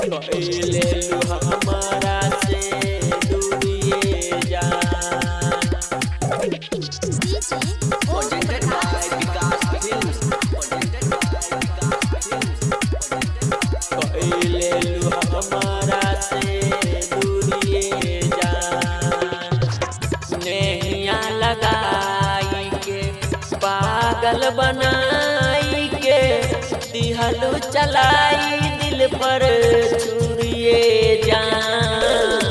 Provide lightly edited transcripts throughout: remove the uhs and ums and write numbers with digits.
कइले लू हमारा से दूरिए जान। DJ Om Presented by Prakash. Vikas Films. Presented by Vikas Films. कइले लू हमारा से दूरिए जान। नेहिया लगाई के पागल बनाई के दिहलू चलाई दिल पर छुरिए जान।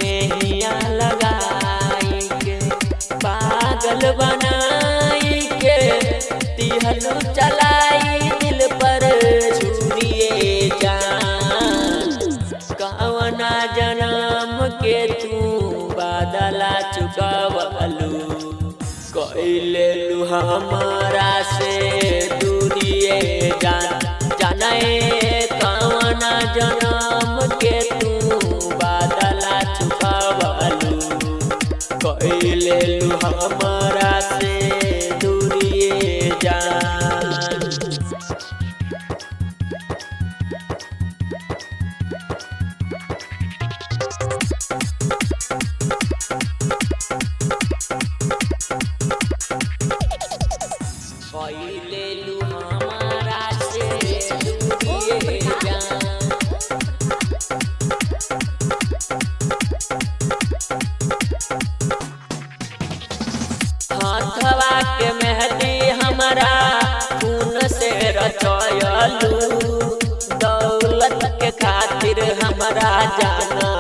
नेहिया लगाई के पागल बनाई के दिहलू चलाई दिल पर छुरिए जान। कवना जनम के तू बदला चुकवलू, कइले लू हमारा से दूरिए जान। जाने कवना जनम के तू बदला चुकवलू, कइले लू हमारा से दूरिए जान। कइले लू हमारा से दूरिए जान। हाथवा के मेहंदी हमारा खून से रचयलू, दौलत के खातिर हमारा जाना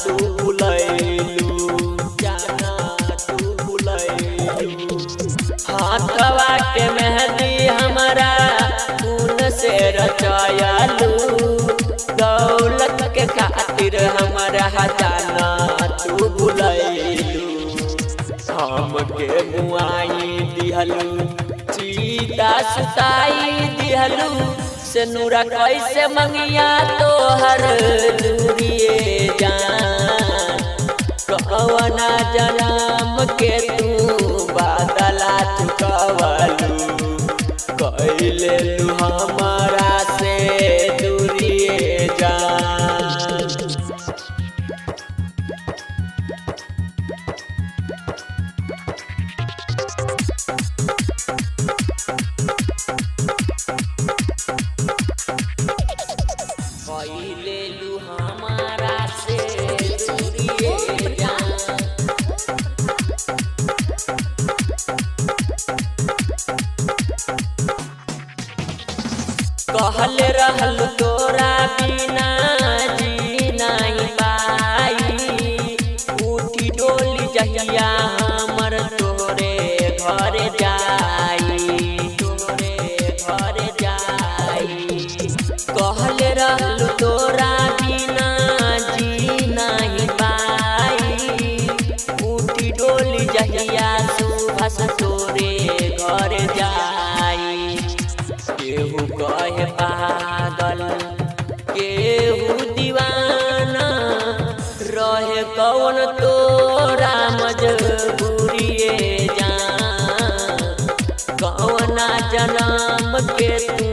तू भुलैलू, जाना तू भुलैलू। हाथवा के मेहंदी हमारा खून से रचयलू, दौलत के खातिर हमारा जाना तू भुलैलू। हमके मुआई दिहलू, चीता सुताई दिहलू, से नूरा कैसे मंगिया तोहर दूरिए जान। कवना जनम के तू बदला चुकवलू, कइले लू हमारा से दूरिए जान। कइले लू हमारा से DJ दूरिए Om Prakash. जान। कहल रहल तोरा बिना जी नहीं पाई, उठी डोली जहिया हमर तोरे घर जाई, तोरे घर जाई। कहल रहल तोरा बिना जी नहीं पाई, उठी डोली जहिया सुबह तोरे घर जाई। केहू कहे पागल केहू दीवाना, रहे कौन तोरा मजबूरिए जान। कौना जनम के तू